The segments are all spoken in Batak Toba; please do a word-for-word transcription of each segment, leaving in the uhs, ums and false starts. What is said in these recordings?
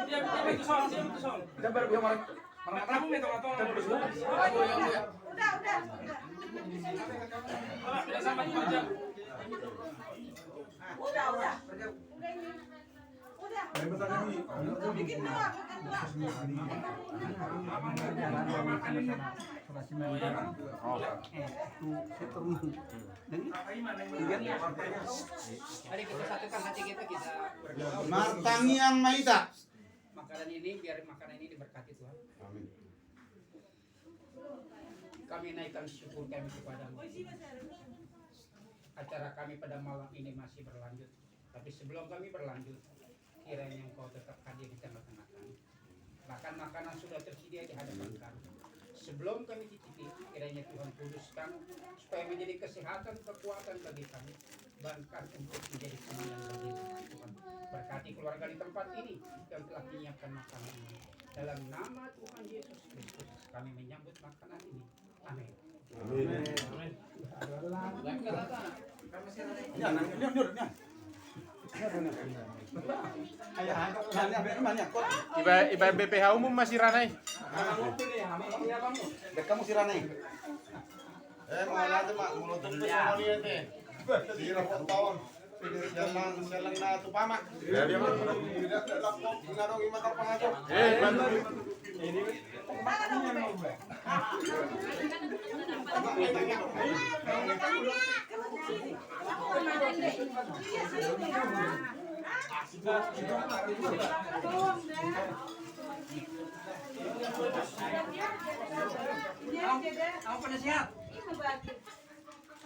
Dia, dia itu soal, dia itu soal. Udah, udah, udah. Udah, udah. Udah ini. Udah. Bikin dua, bikin dua. Mari kita satukan hati kita, kita berdoa. Martangiang ma hita. Makanan ini, biar makanan ini diberkati Tuhan. Amin. Kami naikkan syukur kami kepada-Mu. Acara kami pada malam ini masih berlanjut. Tapi sebelum kami berlanjut, kiranya Engkau tetap hadir di tengah-tengah kami. Bahkan makanan sudah tersedia di hadapan kami. Sebelum kami cicipi, kiranya Tuhan kuduskan supaya menjadi kesehatan, kekuatan bagi kami, bahkan untuk menjadi kemenangan bagi kami. Tuhan, berkati keluarga di tempat ini yang telah menyiapkan makanan ini. Dalam nama Tuhan Yesus Kristus, kami menyambut makanan ini. Amin. Amin. Iba, iba B P H umum ma si Rana i. Kamu si Rana i. Eh, mau nanti, Mak, mau tutup semua dia, teh. Di rapot tahun. Sialan, sialan na tu pamak. Tidak, tidak lapok, ngadong i ma tarpangajo. Eh, bantu.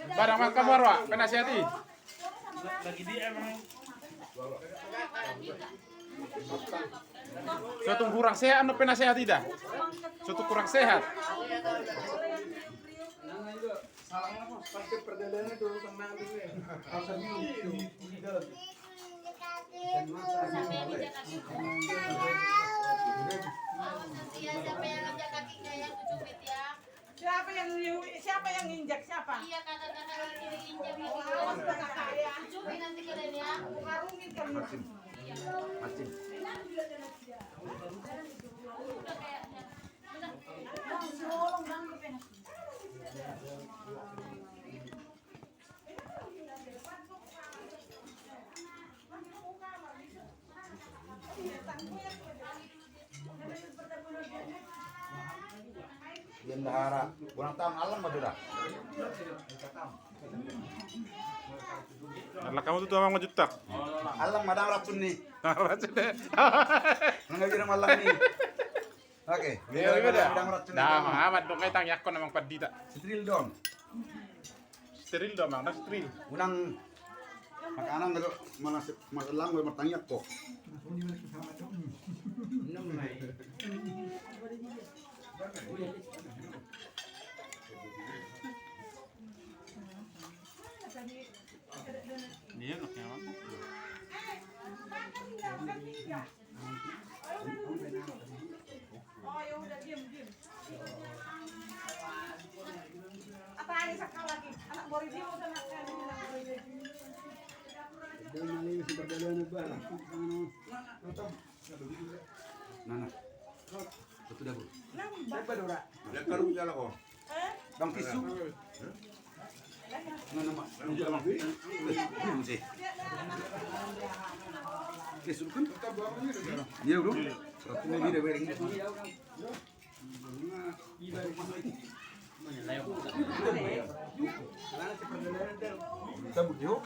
Barang mangka muarwa, penasihat i. Sotung kurang sehat, anu penasihat i da. Sotung kurang sehat. Siapa yang nyiu-, siapa yang injak siapa? Iya, kata-kata yang diinjak itu. Awas, kata saya. Cumi nanti kalian ya. Harungin kamu. Iya. Udah kayaknya. Udah. Bendahara, ulang tahun Allang ma do da. Allang, kamu tutu amang ma jutak. Allang ma, dang racun ni. Racun ni. Nang gaji Allang ni. Oke. Iya, iya, da. Dang racun ni. Nah, Amang Amat dong, kai tangiangkon Amang Pandita. Steril dong. Steril do, Amang, steril. Unang makanan do, mana se-, mana lang, mana tangiangkon. Iya, anaknya, Amang. Oh, ya udah, diem, diem. Apa aja sekali lagi? Anak baru dia udah makan. Dia maling si perdagangan barang. Nana. Satu dapur. Nambah. Siapa, Dora? Lihat baru jalan kok. Bang, tisu. Mana, Mak? Ini, Bang. Ini, Mak. Tisu kan? Iya, Bro. Seratus ini dia wedding. Cabut, yuk.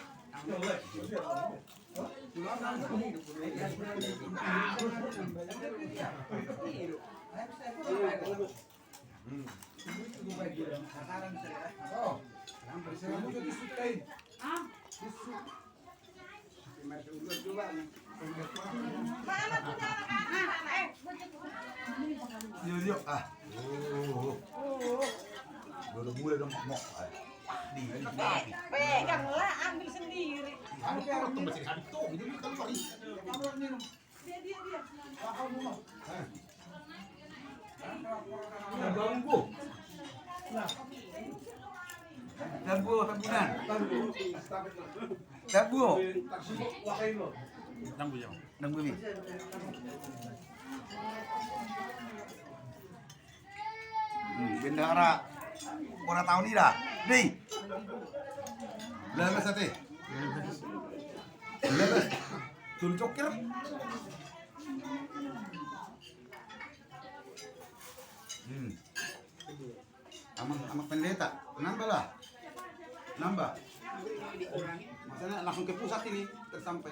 Iya, iya. Ah. Oh. Baru mulai dong, mok. Di, di, di. Peganglah, ambil sendiri. Habis tuh, tuh, masih habis tuh. Ini kan baru. Dabu, dabunan. Dabu. Dabu, ya. Dabu, ya. Bendahara bona taon i da. Dei. Lemes ate. Lemes. Tolu cokir. Hmm. Amang, amang pendeta, nambah lah. Nambah. Maksudnya langsung ke pusat ini, tersampai.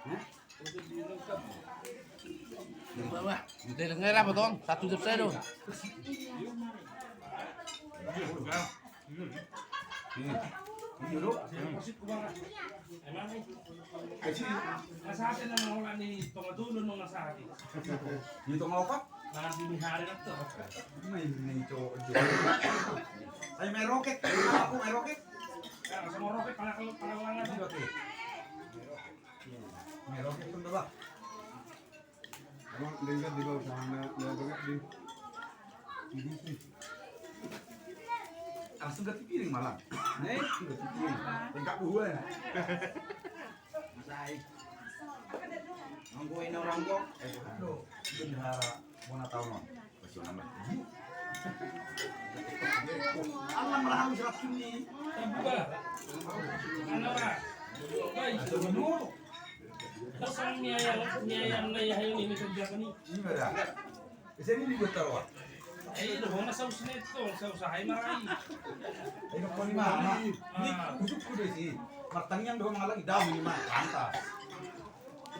Hah? Bawah. Ente dengar apa, Tong? Satu jam saya dong. Hmm. Iya, Dok. Hmm. Kasi. Ngasate na mangola ni tonga tolu no ngasate. Ni tonga opat? Mangan di hari na to. Main ni cowok jo. Ayo main roket. Aku main roket. Ya, sama roket pala pala pala. Oke. Main roket pun dah. Emang lengket di bawah sana, dia banget di. Langsung ganti piring malah. Nih, ganti piring. Lengkap dua ya. Masai. Manggoin orang kok. Eh, aduh, bendahara bona taon on. Masih nama. Allah malah harus racun nih. Terbuka. Anak. Baik. Terus yang niayam, niayam na ya ini kerja apa nih? Ini ada. Bisa ini dibuat taruh. Eh, ini lo mana saus neto, saus hai marai. Ini kau lima. Ini ujung kuda sih. Martangiang doang malah idam lima. Pantas.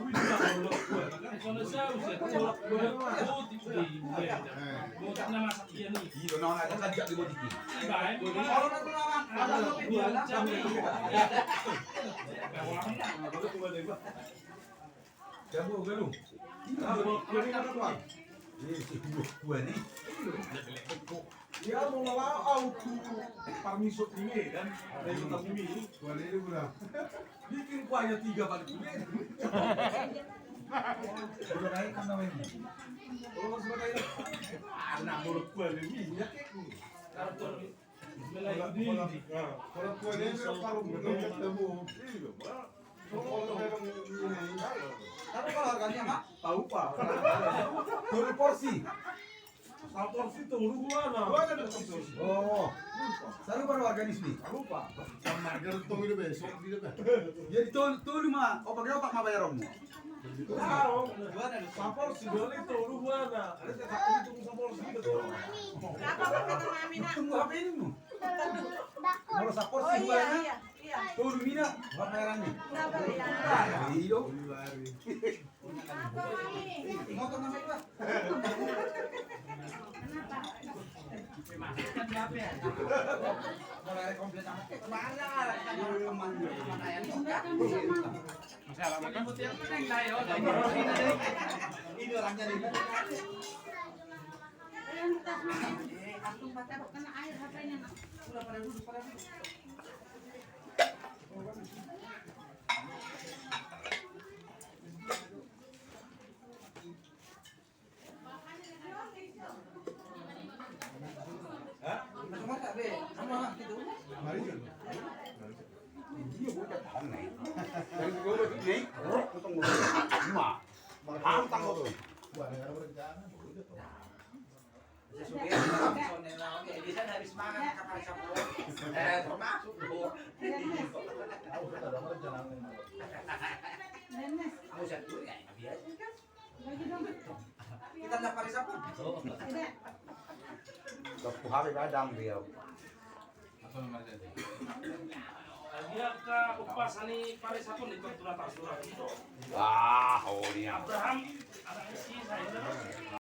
Ui, dia kalau kuat. Kalau saus ya, kalau kuat. Oh, tipu. Buat nama sakit nih. Iya, nah, ada kan jadi buat itu. Baik. Kalau nanti ada buat. Jago, Galuh. Ini ada buah ni, ada buah. Ini si buah, buah ni. Dia mau lawan au tu parmisuk ini kan. Dari kota bumi. Buah ni dia guna. Bikin kuahnya tiga balik ini. Udah naik kan namanya. Oh, sudah naik. Anak mulut buah ni minyak ya. Kalau kau dia paruh, tahu kalau harganya, Mak? Tahu, Pak. Tolu porsi. Satu porsi tolu, dua, nah. Dua ada satu porsi. Oh. Sarupa do harga ni, Pak? Sarupa. Sama harga tong itu besok dia. Jadi tolu, tolu ma, opat, opat ma bayaranmu. Saporsi dua liter, lu buana. Ada tak itu saporsi gitu. Apa kata mami nak? Tunggu apa ini mu? Kalau saporsi dua ya? Iya, iya. Tuh mina, berapa yang ini? Berapa ya? Iya. Motor nama itu. Kenapa? Kalau ada komplit anak, kemana? Teman, teman ayah ini. Masih alamat kan? Bisa habis makan kapal sapur. Eh, termasuk tuh. Aku satu ya, biasa. Kita ndak parisapun. Waktu hari kadang dia. Dia ka upas ani parisapun di waktu natar surat itu. Ah, oh, iya. Abraham, anak isi saya.